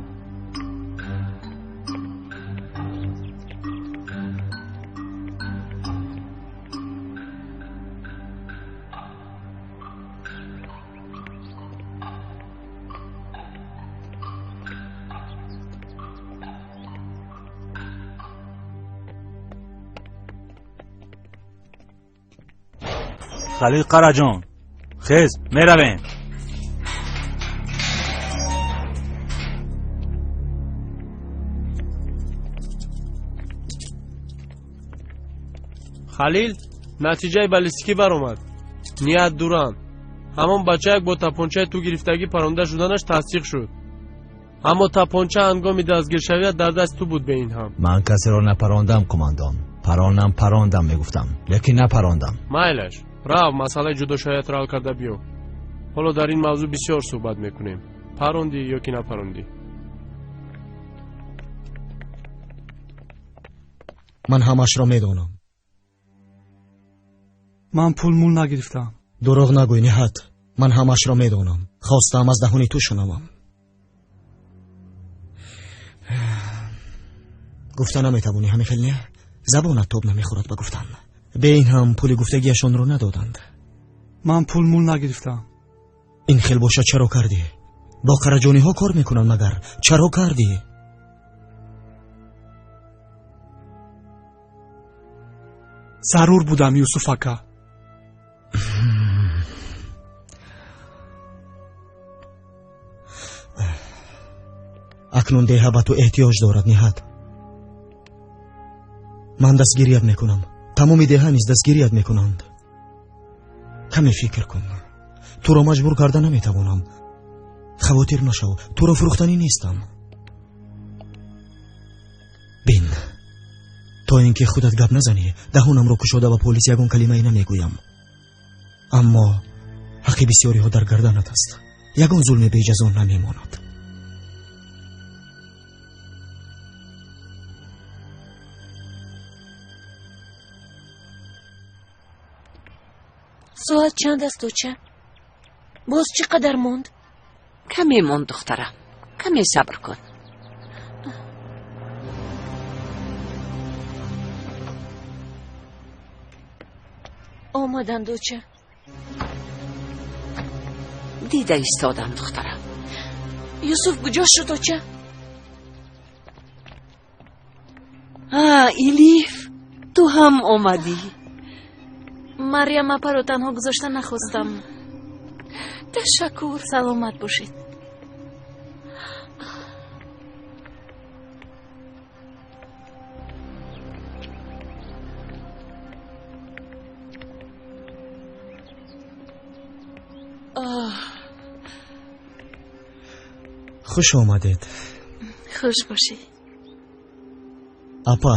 Халил Қараҷон, хез, меравем. Халил, натиҷаи баллистикӣ баромад. Ният дуранд. Ҳамон бачаяк бо тапончаи ту гирифтагӣ паронда шуданаш тасдиқ шуд, аммо тапонча ҳангоми дастгиршавият дар дасти ту буд, бе ин ҳам. Ман касеро напарондам, кумандон. Паронам, парондам мегуфтам, лекин напарондам. Майлаш, рав, масъалаи ҷудошавиятро ҳал карда биё. Ҳоло дар ин мавзӯъ бисёр суҳбат мекунем. Парондӣ ё ки напарондӣ? Ман ҳамаашро медонам. Ман пул мул нагирифтам. Дурӯғ нагӯй, Ниҳат. Ман ҳамаашро медонам. Хостаам аз даҳони ту шунавам. Гуфта наметавонӣ, ҳамин хел не? Забонат тоб намехӯрад ба гуфтан. Бе ин ҳам пули гуфтагиашонро надоданд. Ман пул мул нагирифтам. Ин хел бошад, чаро кардӣ? Бо қараҷониҳо кор мекунанд магар? Чаро кардӣ? Зарур будам, Юсуф ака. Акнун деҳа ба ту эҳтиёҷ дорад, Ниҳат. Ман дастгирият мекунам. Тамоми деҳа низ дастгирият мекунанд. Каме фикр кун. Туро маҷбур карда наметавонам. Хавотир нашав, туро фурӯхтанӣ нестам. Бин, то ин ки худат гап назанӣ, даҳонамро кушода ба полис ягон калимае намегӯям. Аммо ҳаққи бисёриҳо дар гарданат аст. Ягон зулми беҷазо намемонад. Соат чанд аст, оча? Боз чӣ қадар монд? Каме монд, духтарам, каме сабр кун. Омаданд, оча. Дида истодам, духтарам. Юсуф куҷо шуд, оча? А, Илиф, ту ҳам омадӣ? Марьям апаро танҳо гузошта нахостам. Ташаккур. Саломат бошед. Оҳ. Хуш омадед. Хуш бошӣ. Апа,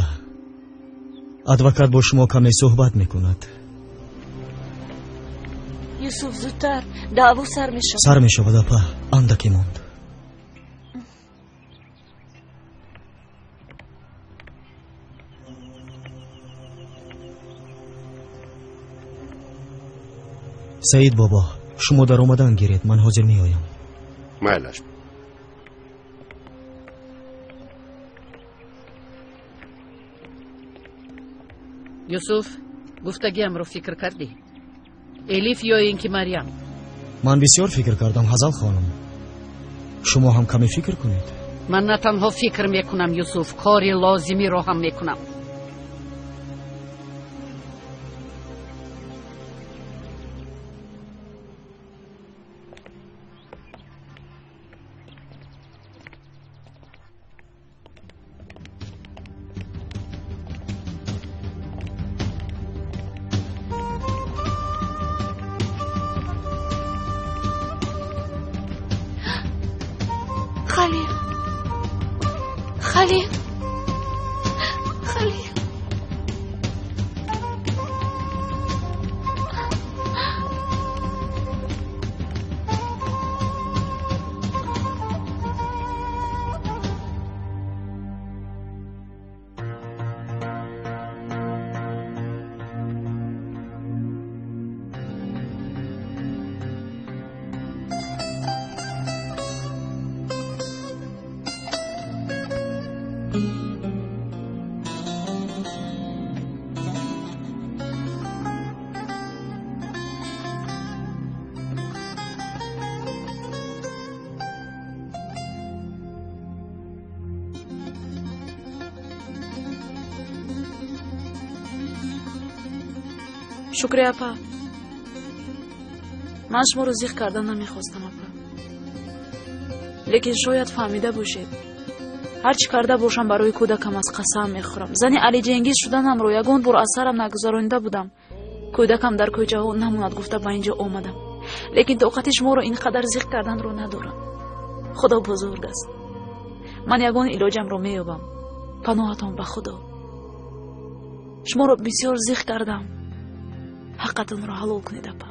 адвокат бо шумо каме суҳбат мекунад. Юсуф, зудтар, даъво сар мешавад. Сар мешавад, апа, андаке монд. Саид бобо, шумо дар омадан гиред, ман ҳозир меоям. Майлаш. Юсуф, гуфтагиамро фикр кардӣ? Элиф ё ин ки Марьям? Ман бисёр фикр кардам, Ҳазал хонум. Шумо ҳам каме фикр кунед. Ман на танҳо фикр мекунам, Юсуф, кори лозимиро ҳам мекунам. Халил, Халил, Халил. Шукри апа, ман шуморо зиқ кардан намехостам, апа, лекин шояд фаҳмида бошед, ҳар чӣ карда бошам барои кӯдакам аз қасам мехӯрам. Зани Алиҷенгиз шуданамро ягон бор аз сарам нагузаронида будам. Кӯдакам дар кӯчаҳо намонад гуфта ба ин ҷо омадам, лекин тоқати шуморо ин қадар зиқ карданро надорам. Худо бузург аст, ман ягон илоҷамро меёбам. Паноҳатон ба Худо. Шуморо бисёр зиқ кардам, ҳаққатонро ҳалол кунед, апа.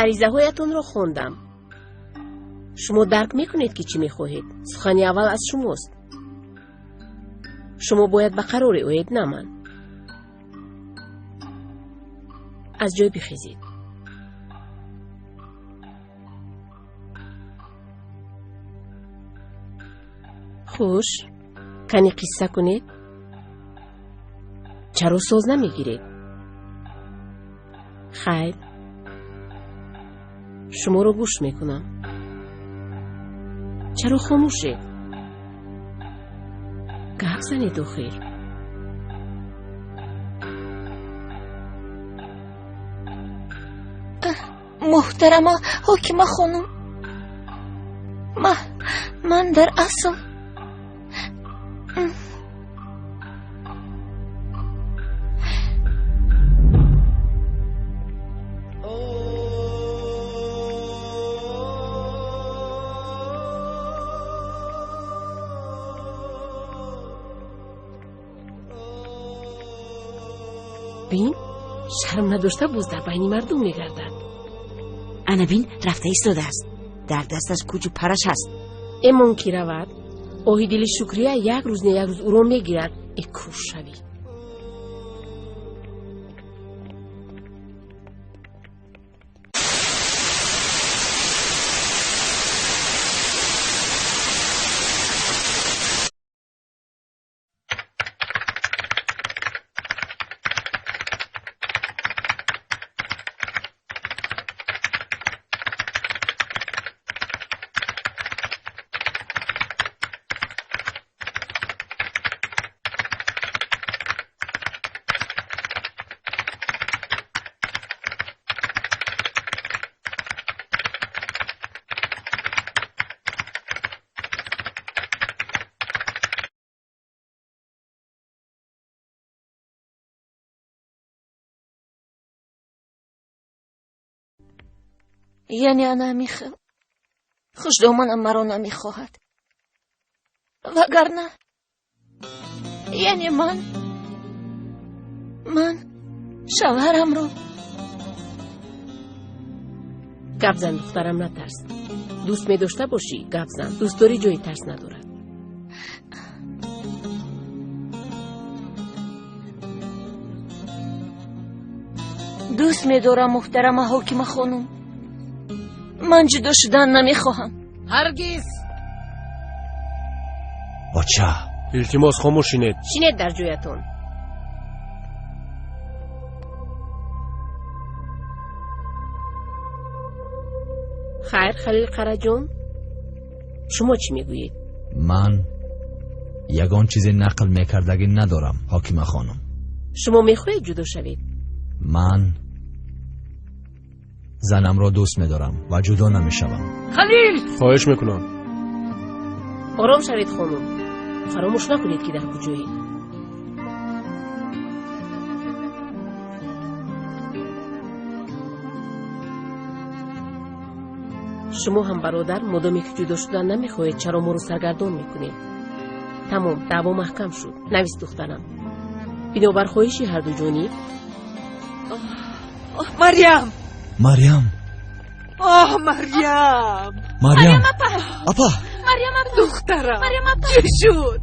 Аризаҳоятонро хондам. Шумо дарк мекунед, ки чӣ мехоҳед. Сухани аввал аз шумост. Шумо бояд ба қароре оед, на ман. Аз ҷой бихезед. Хуш, кани қисса кунед. Чаро соз намегиред? Хайр, шуморо гӯш мекунам. Чаро хомӯшед? Гап занед охир. Муҳтарама ҳокима хонум, ман дар асл Шарм надошта боз дар байни мардум мегардад. Ана бин, рафта истодааст. Дар дасташ куҷу параш ҳаст. Эмон ки равад, оҳи дили Шукрия як рӯз не як рӯз ӯро мегирад. Э, кур шавӣ. Яъне ана михел хушдоманам маро намехоҳад, вагарна яъне ман шавҳарамро. Гап зан, духтарам, натарс. Дӯст медошта бошӣ, гап зан. Дӯстдорӣ ҷои тарс надорад. Дӯст медорам, муҳтарама ҳокима хонум. Ман ҷудо шудан намехоҳам. Ҳаргиз. Оча, илтимос, хомӯш шинед. Шинед дар ҷоятон. Хайр, Халил Қараҷон, шумо чӣ мегӯед? Ман ягон чизе нақл мекардагӣ надорам, ҳокима хонум. Шумо мехоҳед ҷудо шавед? Ман занамро дӯст медорам ва ҷудо намешавам. Халил! Хоҳиш мекунам. Ором шавед, хонум. Фаромӯш накунед, ки дар куҷоед. Шумо ҳам, бародар, модоме ки ҷудо шудан намехоҳед, чаро моро саргардон мекунед? Тамом, даъво маҳкам шуд. Навис, духтарам. Бинобар хоҳиши ҳарду ҷониб. Марьям! Марьям! Оҳ, Марьям! Марьям! Апа! Марьям апа! Духтарам! Марьям апа! Чӣ шуд?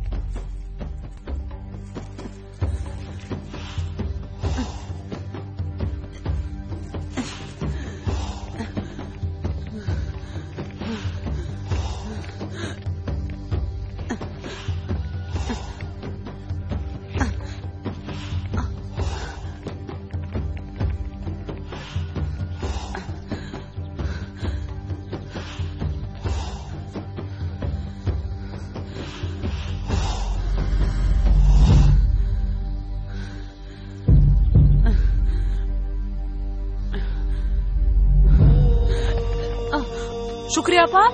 Шукри апа?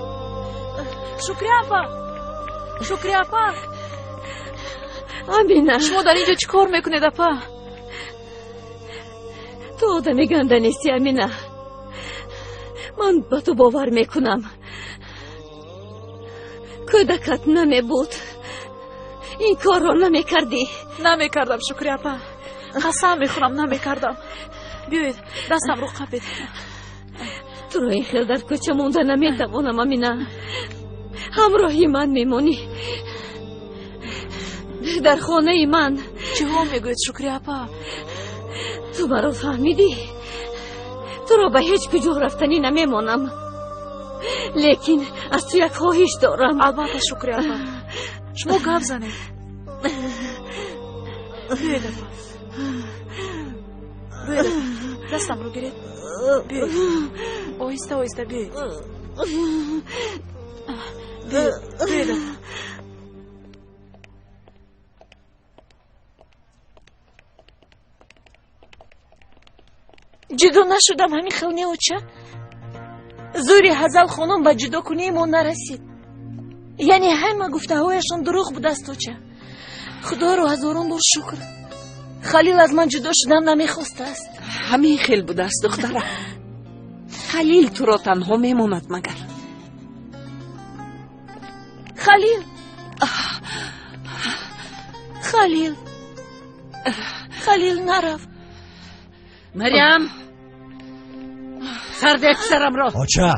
Шукри апа? Шукри апа? Амина. Шумо дар инҷо чӣ кор мекунед, апа? Ту одами ганда нести, Амина. Ман ба ту бовар мекунам. Кӯдакат намебуд, ин корро намекардӣ. Намекардам, Шукри апа. Қасам мехӯрам, намекардам. Биёед, дастамро қапед. Туро ин хел дар кӯча монда наметавонам, Амина. Ҳамроҳи ман мемонӣ. Дар хонаи ман. Чиҳо мегӯед, Шукри апа? Ту маро фаҳмидӣ? Туро ба ҳеҷ куҷо рафтанӣ намемонам. Лекин аз ту як хоҳиш дорам. Албатта, Шукри апа. Шумо гап занед. Биёед, апа. Биёед, апа. Дастамро гиред. Биёед. Оҳиста, оҳиста биёед. Биёед, биёед, апа. Ҷудо нашудам ҳамин хел не, оча. Зӯри Ҳазал хонум ба ҷудокунии мо нарасид. Яъне ҳама гуфтаҳояшон дурӯғ будааст, оча. Худоро ҳазорон бор шукр. Халил аз ман ҷудо шудан намехостааст. Ҳамин хел будааст, духтарам. Халил туро танҳо мемонад магар? Халил! Халил! Халил, нарав. Марьям, сарде писарамро. Оча!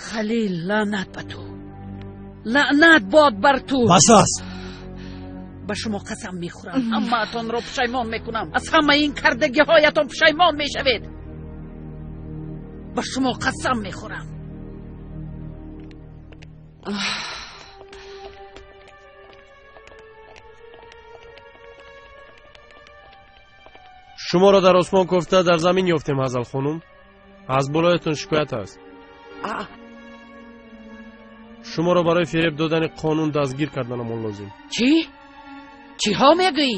Халил, лаънат ба ту, лаънат бод бар ту. Бас аст. Ба шумо қасам мехӯрам, ҳамаатонро пушаймон мекунам. Аз ҳамаи ин кардагиҳоятон пушаймон мешавед. Ба шумо қасам мехӯрам. Шуморо дар осмон кофта дар замин ёфтем, Ҳазал хонум. Аз болоятон шикоят аст. Шуморо барои фиреб додани қонун дастгир карданамон лозим. Чӣ? Чиҳо мегӯӣ?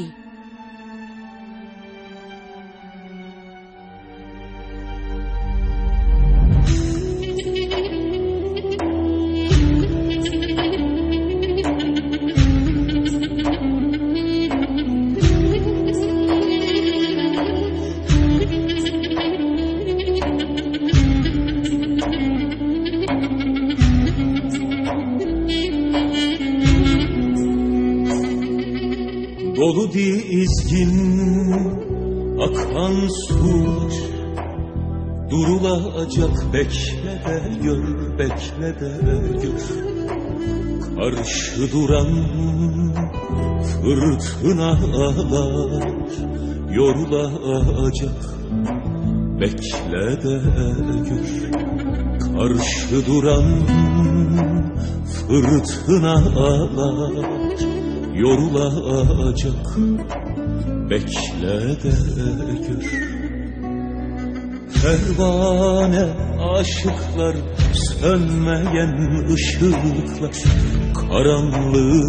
Dolu dizgin akan sular durulacak, bekle de gör, bekle de gör. Karşı duran fırtınalar yorulacak, bekle de gör. Karşı duran fırtınalar yorulacak, bekle de gör. Pervane aşıklar, sönmeyen ışıklar karanlığı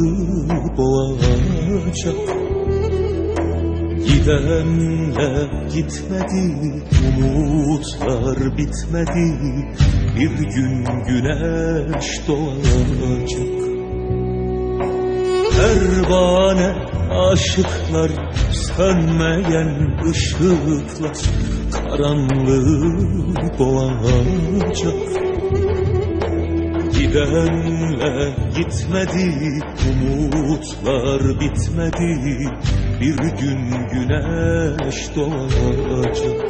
boğacak. Gidenler gitmedi, umutlar bitmedi, bir gün güneş doğacak. Pervane aşıklar, sönmeyen ışıklar karanlığı boğacak. Gidenler gitmedi, umutlar bitmedi, bir gün güneş doğacak.